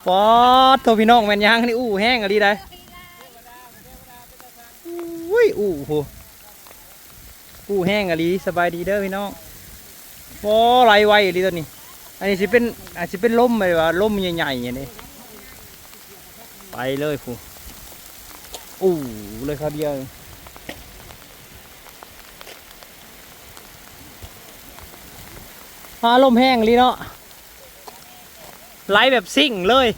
ປາດໂທ ພີ່ນ້ອງ ແມ່ນຫຍັງນີ້? ອູ້ແຮງອີ່ຫຼີໃດ໋. ອຸ້ຍ ອູ້ພຸ້ນ ອູ້ແຮງອີ່ຫຼີ. ສະບາຍດີເດີພີ່ນ້ອງ. ໂອ້ ໄຫຼໄວອີ່ຫຼີໂຕນີ້. ອັນນີ້ຊິເປັນ ອາດຊິເປັນລົມ ແບບວ່າລົມໃຫຍ່ໆນີ້ ໄປເລີຍພຸ້ນ. ອູ້ເລີຍຄາວດຽວ. ອາ ລົມແຮງອີ່ຫຼີເນາະ ໄຫຼແບບຊິງເລີຍ.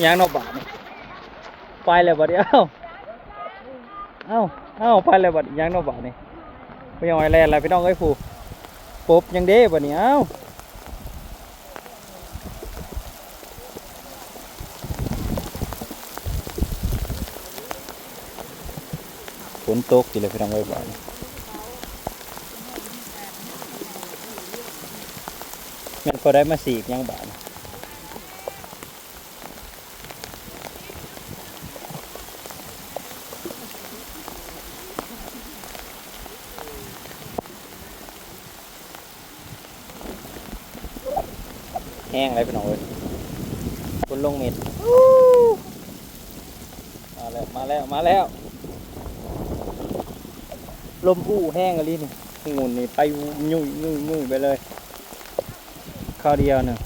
ຫຍັງເນາະບາດນີ້? ໄປແລ້ວບາດນີ້. ເອົ້າ ເອົ້າ ເອົ້າ ໄປແລ້ວບາດນີ້. ຫຍັງເນາະບາດນີ້? ໄປຫຍັງ ໄປແລ່ນແລ້ວພີ່ນ້ອງເອີຍ. ຜູ້ ກົບຫຍັງເດ້ບາດນີ້? ເອົ້າ ຝົນຕົກອີກແລ້ວພີ່ນ້ອງເອີຍ ບາດນີ້. ແມ່ນພໍໄດ້ມາສີກຫຍັງບາດນີ້. ແຮງເລີຍພີ່ນ້ອງເອີຍ ຝົນລົງເມັດ. ມາແລ້ວ ມາແລ້ວ ມາແລ້ວ. ລົມອູ້ແຮງອີ່ຫຼີນີ້. ງຸ່ນນີ້ໄປຫຍຸ້ຍໆໆໄປເລີຍ ຄາວດຽວໜຶ່ງ.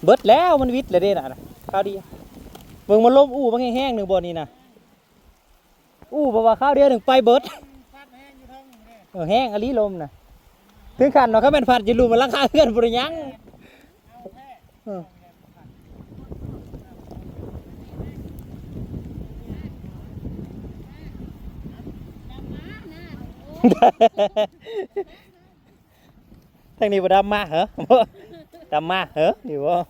ເບິດແລ້ວ ມັນວິດແລ້ວເດ້ນະ ຄາວດຽວ. ເບິ່ງ ມັນລົມອູ້ບັກແຮງໆໜຶ່ງບ່ອນນີ້ນະ. ອູ້ ເພາະວ່າຄາວດຽວໜຶ່ງໄປເບິດ. ເອີ ແຮງອີ່ຫຼີລົມນະ ເຖິງຂັ້ນວ່າ ຄັນແມ່ນພັດຢູ່ລຸ່ມ ຫຼັງຄາເຮືອນບໍ່ໄດ້ຫຍັງ. ເອີ ທາງນີ້ບໍ່ດຳມາເຫີ ດຳມາເຫີ ນີ້ບໍ່.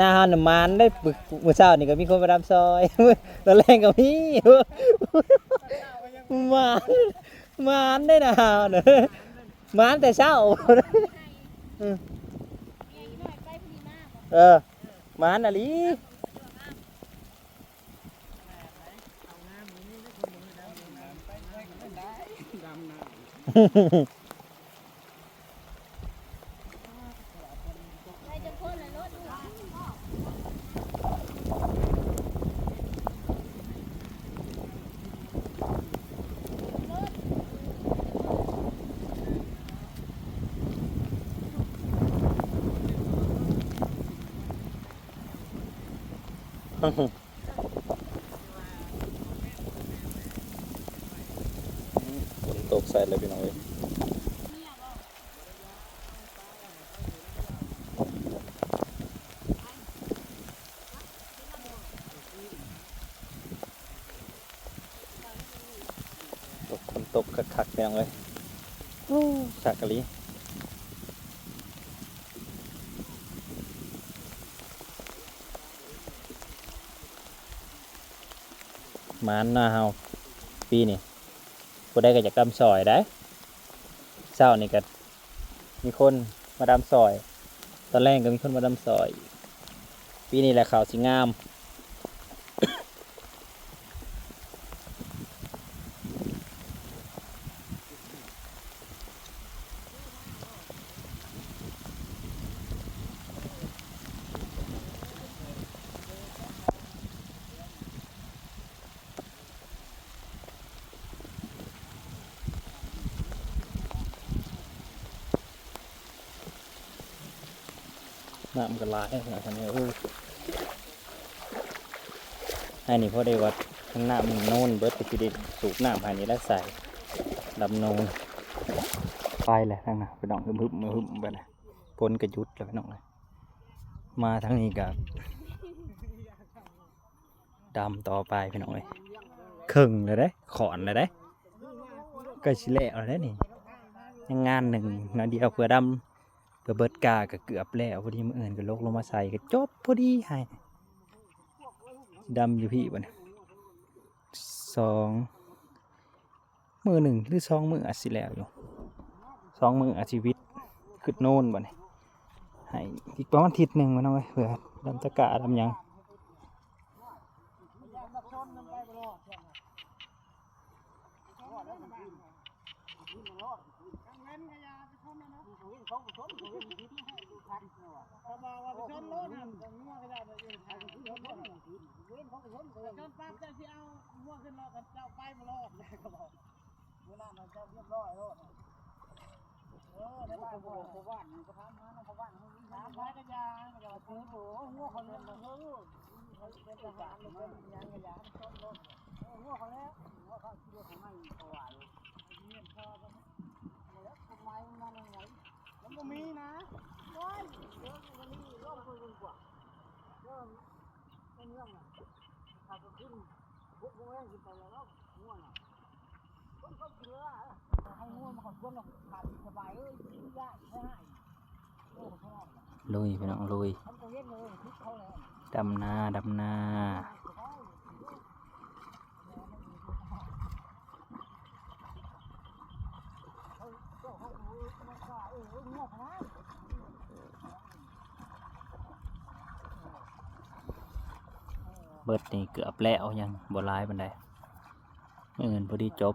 ນາເຮົານະໝານເດ້ ມື້ ມື້ເຊົ້ານີ້ກໍມີຄົນມາດຳຊອຍ ຕອນແລງກໍມີ ໝານ ໝານເດ້ນາເຮົານະ ໝານແຕ່ເຊົ້າ. ເອີ ໝານອີ່ຫຼີ. ຝົນຕົກໃສ່ແລ້ວພີ່ນ້ອງເອີຍ. ຕົກ ຝົນຕົກຄັກໆ ພີ່ນ້ອງເອີຍ. ໂອ້ ຄັກອີ່ຫຼີ. ໝານນາເຮົາປີນີ້ ຜູ້ໃດກໍຢາກດຳຊ່ອຍໄດ໋. ເຊົ້ານີ້ກໍມີຄົນມາດຳຊ່ອຍ ຕອນແລງກໍມີຄົນມາດຳຊ່ອຍ. ປີນີ້ແຫຼະເຂົ້າຊິງາມ. ນ້ຳກໍຫຼາຍ ອັນນີ້ ໂອ້ ອັນນີ້ພໍໄດ້ວັດ ນ້ຳມັນໂນນເບິດ ກໍຊິໄດ້ສູບນ້ຳໃຫ້ນີ້ແຫຼະ ໃສ່ດຳໂນນ. ໄປແລ້ວທາງນັ້ນພີ່ນ້ອງ ຫຶບໆ ຫຶບໆ ໄປແລ້ວ. ຝົນກໍຢຸດແລ້ວພີ່ນ້ອງເອີຍ. ມາທາງນີ້ກໍດຳຕໍ່ໄປພີ່ນ້ອງເອີຍ. ເຄິ່ງແລ້ວເດ້ ຂ້ອນແລ້ວເດ້ ໃກ້ຊິແລ້ວແລ້ວເດ້ນີ້. ຍັງງານໜຶ່ງໜ້ອຍດຽວ ເພື່ອດຳ ກໍເບິດກາກໍເກືອບແລ້ວ. ພໍດີມື້ອື່ນກໍລົກລົງມາໃສ່ ກໍຈົບພໍດີໃຫ້. ດຳຢູ່ພີ້ບັດນີ້ ສອງ ມື້ໜຶ່ງ ຫຼື ສອງມື້ອາດຊິແລ້ວຢູ່ ສອງມື້ອາດຊິວິດຂຶ້ນໂນນບັດນີ້. ໃຫ້ອີກປະມານທິດໜຶ່ງພີ່ນ້ອງເອີຍ ເພື່ອດຳຕະກ້າດຳຫຍັງ. ລຸຍພີ່ນ້ອງ ລຸຍ ດຳນາ ດຳນາ. ເບິດນີ້ເກືອບແລ້ວ ຍັງບໍ່ຫຼາຍປານໃດ ມື້ອື່ນພໍດີຈົບ.